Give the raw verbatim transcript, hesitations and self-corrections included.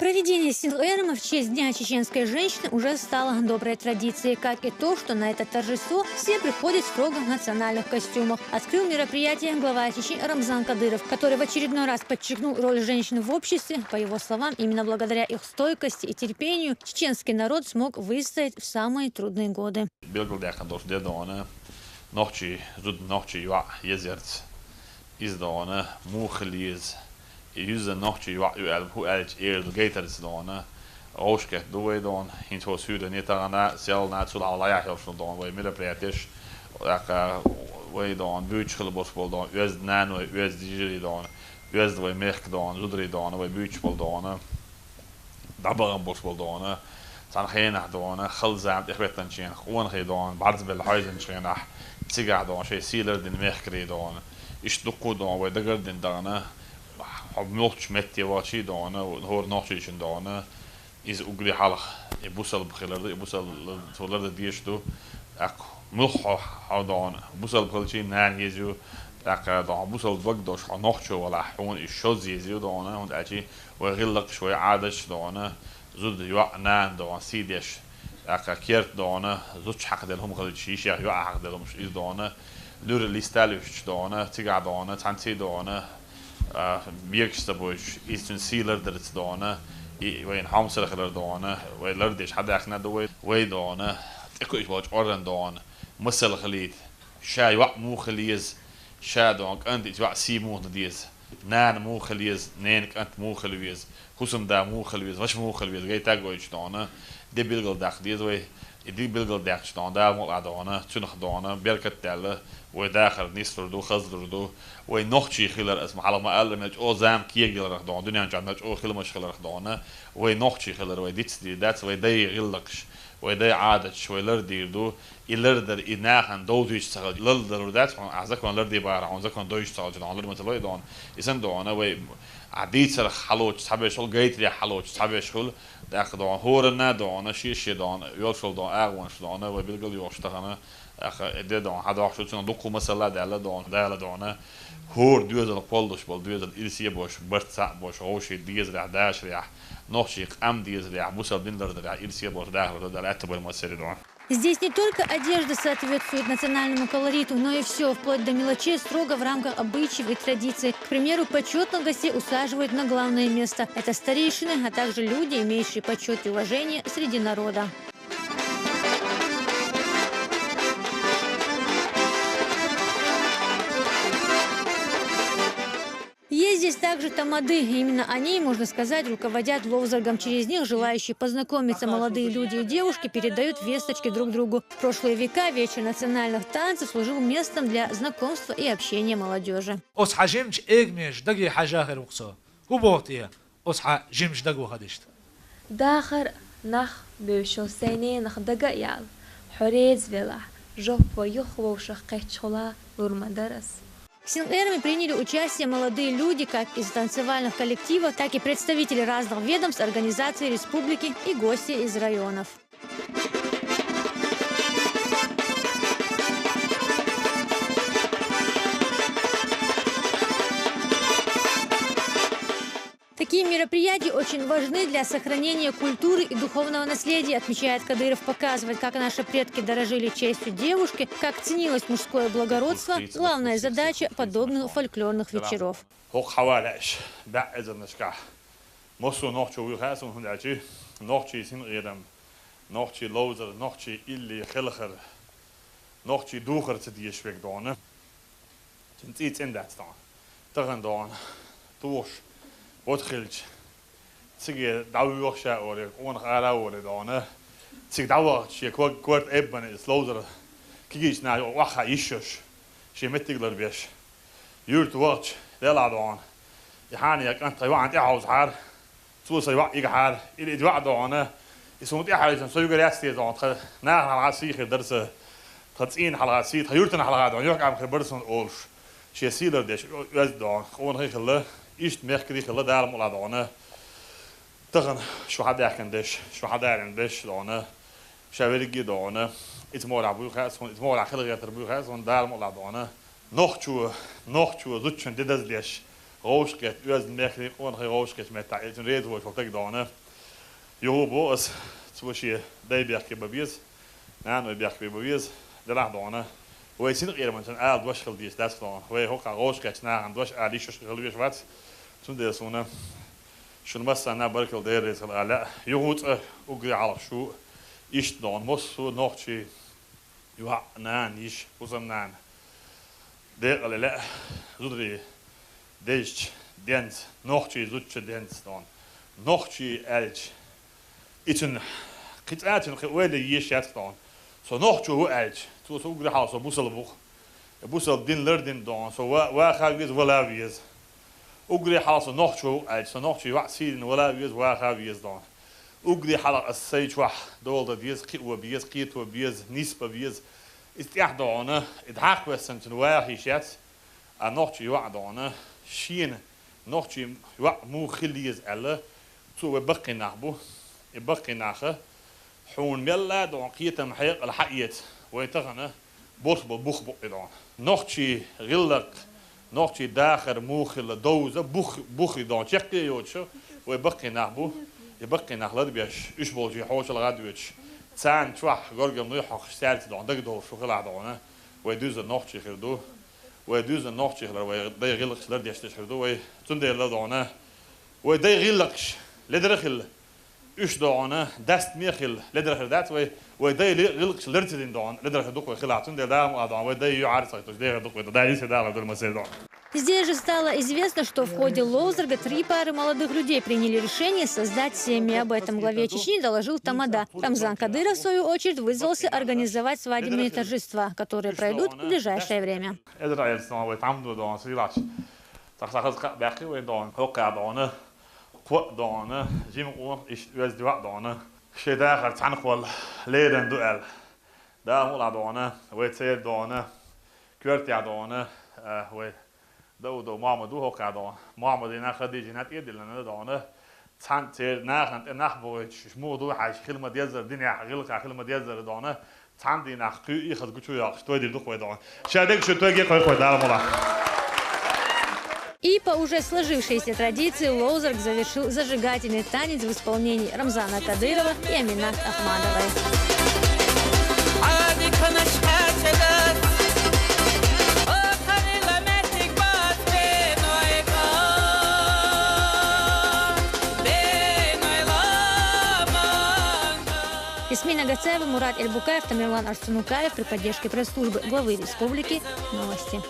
Проведение Синкъерама в честь Дня чеченской женщины уже стало доброй традицией, как и то, что на это торжество все приходят в строгих национальных костюмах. Открыл мероприятие глава Чечни Рамзан Кадыров, который в очередной раз подчеркнул роль женщин в обществе. По его словам, именно благодаря их стойкости и терпению чеченский народ смог выстоять в самые трудные годы. Белгалдаьккхина долуш де дона, нохчий зуда, нохчий йоӀ езарца, иза дона муха хила еза, и юза нохчий йоӀ ю аьлла, хӀу аьлча эр ду гайтарца дона, вовшахкхетта ду вай дона, хӀинца хӀо суьйране тахана, селлана, цул хьалха лаяхь йолуш дона вай мероприятеш, тӀаккха вай дона буьйцуш хила болуш болу дона, оьзда наной, оьзда йижарий дона, оьзда вай мехка дона, зударий дона, вай буьйцуш болу дона. ДӀабахана болуш болу дона, цхьана хенахь дона, хала зама тӀехӀоьттинчу хенахь, къонахий дона, бӀарзбелла хьаьвзинчу хенахь, цигахь дона, шайн сий лардина мехкарий дона. Иштта дуккха а дона, вай дагардина дахана, хьо муьлххачу метте вахчий дона, хӀора нохчийчун дона, иза уггаре хьалха, и бусалба хилар ду, и бусалба цо лардан дезаш ду, тӀаккха муьлхха хьо, хьо дона, бусалба хилчий нана еза ю, тӀаккха дона, бусалба дог долуш хьо нохчо валахь, хьуна и шозза еза ю дона, хӀунда аьлча вай гӀиллакхаш, вай Ӏадаташ дона, зуда, йоӀ, нана дона, сий деш, тӀаккха керта дона, зудчо хьакхаделла хӀума хилча, йишех йоӀа хьакхаделла хӀумаш иза дона, луьра листа луьстуш дона, цигахь дона, цхьаьнций дона, а, бегаш ца бойтуш, иза цуьнан сий лардарца дона, и вайна хьомсара хилар дона, вай лардеш хьадаьхкина ду вай, вай дона, тӀекхуьуш болчу Ӏоррана дона, масал хилийта, ша йоӀ муха хила еза, ша дона кӀант, иза йоӀ сий муха дан деза. Нана муха хила еза, ненан кӀант муха хила веза, хӀусамда муха хила веза, ваша муха хила веза, гайта а гойтуш дона, де билгалдаккха деза вай, и де билгалдаьккхича дона, Дала мукъалахь дона, цуьнах дона, беркат а даьлла, вай дахар нислур ду, хазлур ду, вай нохчий хилар, аса ма хьалха ма-аллара, мел чӀогӀа зама кегаделларх дона, дуьнен чохь мел чӀогӀа хиламаш хиларх дона, вай нохчий хилар, вай дицдийр дац, вай дай гӀиллакхаш, вай дай Ӏадаташ, вай лардийр ду, и лардар, и нахана довзуьйтуш ца хилча, лардар дац хьуна, ахь закон ларде бахара хьуна, закон довзуьйтуш ца хилча, дона, лар ма ца лой дона. И санна дона, вай, а, дийцарх хьалоцуш цхьаберш хуьлу, гайтарех хьалоцуш цхьаберш хуьлу, тӀаккха дона, хӀоранна а дона, шен-шен дона, йолуш йолу дона, агӀонаш дона, вай билгал йохуш тахана, тӀаккха и де дона, хьадохуш ду, цунах дуккха масала а даьлла дона, Дала дона, хӀора доьзал кхоллалуш болу доьзал ирсе а бош, барт цхьаъ а бош, вовшийн дезарехь, дашарехь, нохчийн къам дезарехь, бусалба дин лардарехь, ирсе а бош дахар ду Дала, аьтто бойла массеран дона. Здесь не только одежда соответствует национальному колориту, но и все, вплоть до мелочей, строго в рамках обычаев и традиций. К примеру, почетных гостей усаживают на главное место. Это старейшины, а также люди, имеющие почет и уважение среди народа. Есть здесь также тамады. Именно они, можно сказать, руководят ловзоргом. Через них желающие познакомиться молодые люди и девушки передают весточки друг другу. В прошлые века вечер национальных танцев служил местом для знакомства и общения молодёжи. Оцу хьан жимачу эгамеш даге хьажа хир ву-кх со. ХӀун боху те, оцу хьан жимачу дага вахадашта? Дахар нах бевзачул сайн ненах дага а яьлла, хьо реза велахь, жоп ван юха вовшах кхетчахула лур ма дара ас. В Синкъераме приняли участие молодые люди как из танцевальных коллективов, так и представители разных ведомств, организаций республики и гости из районов. Такие мероприятия очень важны для сохранения культуры и духовного наследия, отмечает Кадыров. Показывать, как наши предки дорожили честью девушки, как ценилось мужское благородство, главная задача подобных фольклорных вечеров. ХӀокху хьавалаьаш бӀе эзарнашкахь массо а нохчо вуй хаьа суна, хӀунда аьлча нохчийн синкъерам, нохчийн ловзар, нохчийн илли, хелхар, нохчийн духар ца дезаш верг дона. Цуьнан цӀий цӀена дац дона. Тахана дона тухуш, бота хилча, цига дӀавоьху ша олий, къонах ара а волий дона. Цига дӀавахча, шен ког-, корта эббана иза ловзар кегийчу наха юкъа охьахаа йиш йолуш, шен меттиг ларбеш. Юьрта вахча, делахь дона, и хьанех кӀант тхан йоӀана тӀехьовзахьара, цо сан йоӀ йигахьара, или и йоӀ дона, и суна тӀехьовзийча, со юьгур яц те дона, тхан нахана хьалха сий хир дара сан, тхан цӀийнан хьалха сий, тхан юьртана хьалха дона, юьхькӀам хир бара суна олуш, шен сий лардеш оьзда дона, къонахий хилла, иштта мехкарий хилла, Дала мукъалахь дона. Тахана шу хьадаьхкина деш, шу хьадарина деш дона, ша верриге а дона, иза могӀарехь буй хаьа суна, иза могӀарехь хила гӀертар буй хаьа суна, Дала мукъалахь дона. Нохчо, нохчо зудчун де даздеш, ГӀовшкхетта оьзда мехкарий, къонахий ГӀовшкхетта меттахь, эцун реза волчу стаг дона. Юха бо ас, цо шен дай бехке бан беза, наной бехке бан беза, делахь дона. Вай синкъераман ала дош хила деза дац дона. Вай хӀокху ГӀовшкхеттачу нахана дош ала йиш йолуш хила везаш вац. Цундела суна шуна массарна баркалла, Дела реза хила ала лаьа. Юха цкъа уггаре хьалха шу иштта дона. Массо а нохчий йоӀ, нана, йиша, хӀусамнана. Декъала лаьа, зударий, дезачу денца, нохчий зудчу денца дона. Нохчий аьлча, и цуьнан кхин цӀа цуьнан кхин ойла еш яц дона. Со нохчо ву аьлча, цо со уггаре хьалха со бусалба ву-кх. Бусалба дин лардина дона, со ва-, ваха веза, вала веза. Уггаре хьалха со нохчо ву аьлча, со нохчий йоӀ сий дина вала веза, ваха веза дона. Уггаре хьалха ас сайн чохь дола дан деза, кхио беза, кхето беза, нисбан беза. Иза тӀехь дона, и дӀакхоьссина цуьнан ваха йиш яц, а нохчий йоӀ дона, шена нохчий йоӀ муха хила еза аьлла, цо вай баккхий нах бу. И баккхий наха хьуна мелла а дона кхетам, хьекъал хьаэца, вайн тахана болх бан бух бу и дона. Нохчий гӀиллакх, нохчий дахар муха хилла довза бух, бух и дона. Чекх а йоцуш, вай баккхий нах бу, и баккхий нах ларбеш, уьш болчийн хьошалгӀа а доьцуш, царна чохь горгарлой хьокхуш, цаьрца дона дагадовлуш хилахь дона, вай дуьззина нохчий хир ду. Вай дуьззина нохчий хилар, вай дай гӀиллакхаш лардеш дерш хир ду вай. Цундела дона, вай дай гӀиллакхаш ледара хилла, уьш дона дастаме хилла ледара хир дац вай. Вай дай гӀиллакхаш лар ца дина дона ледара хир ду-кх вай хилахь. Цундела Дала мукъалахь дона, вай дай юьхьӀаьрца хьоьттуш дехар ду-кх вай, Дала йисте далар дуьра массеран дона. Здесь же стало известно, что в ходе Ловзорга три пары молодых людей приняли решение создать семьи. Об этом главе Чечни доложил тамада. Рамзан Кадыров, в свою очередь, вызвался организовать свадебные торжества, которые пройдут в ближайшее время. Эзар Ӏелас дона вай тхьамда дона сийлахьчу. Цхьа сахаза кхаъ баьккхи вай дона, хӀокху дона, кхоъ дона, жима къонах иштта оьзда йоӀ дона. Шайн дахар цхьаьнакхолла лерина ду аьлла. Дала мукъалахь дона, вай церан дона, коьртехь дона, а, вай Даудов Мохьмад ву хӀокху дона. Мохьмадина, Хадижина тӀедиллина дона. Цхьаьна церан нахана тӀе нах бохуьйтуш, муха ду хьаьжча хила ма-деззара, динехь гӀиллакхехь хила ма-деззара дона. Цхьана дийнахь кхуьу хаза гучу йоккхуш той дийр ду-кх вай дона. Шадерг шу тойге кхойкхой Дала мукъалахь. И по уже сложившейся традиции Лоузерг завершил зажигательный танец в исполнении Рамзана Кадырова и Аминат Ахмадовой. Ясмина Гацаева, Мурат Эльбукаев, Тамерлан Арсунукаев при поддержке пресс-службы главы республики. Новости.